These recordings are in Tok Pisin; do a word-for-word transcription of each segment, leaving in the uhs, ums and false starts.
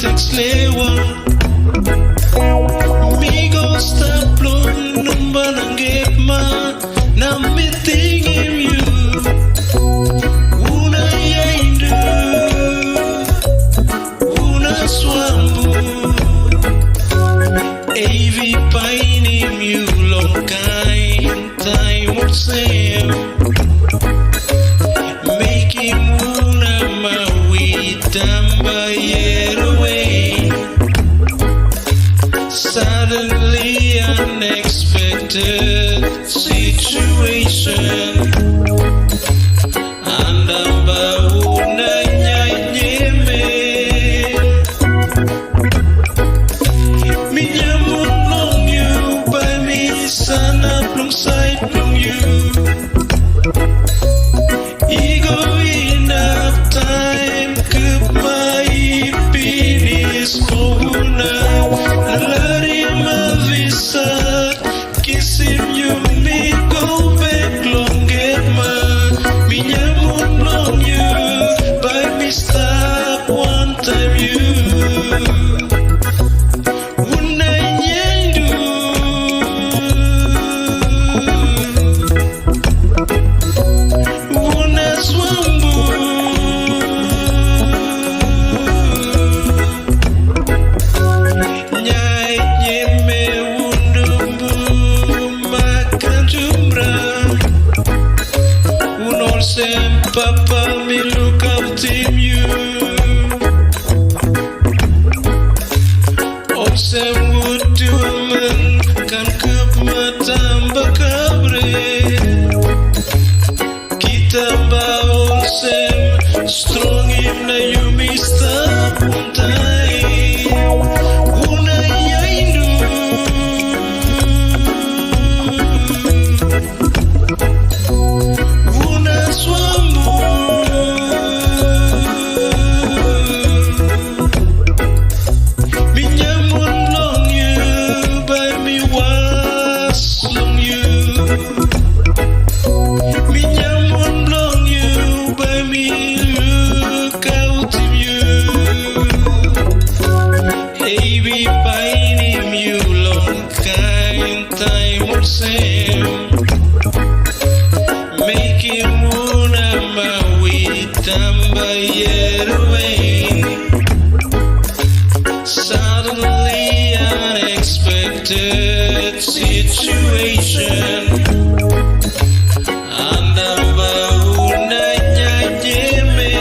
Text lewa. Mi go stap long numba na gap ma, na mi tingim yu. Una yaindu, una swambu. Ei vi painim yu long kain taim olsem. Mekim una mawi damba yet away. Suddenly unexpected situation. Andamba una nyai nyeme. Mi nyamun long yu, bai mi sanap long sait bilong yu. I go inap taim, kupma i pinis, o una na larim avisa. Kisim yumi go bek long gap ma, mi nyamun long yu, bai mi stap wantaim yu. Una nyaindu, una swambu. Nyai nyeme undumbu makanjumra. Un olsem papa mi lukautim yu. Olsem wut tuman kan kup matam bakabri. Kita ba olsem, strongim na yumi stap wantaim. Una yaindu, una swambu. Mi nyamun long yu, bai mi was long yu. Mi nyamun long yu, bai mi lukautim yu. Ei bi painim yu long kain taim olsem. Mekim una mawi damba yet away. Suddenly unexpected situation. Andamba una nyanyeme.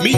Mi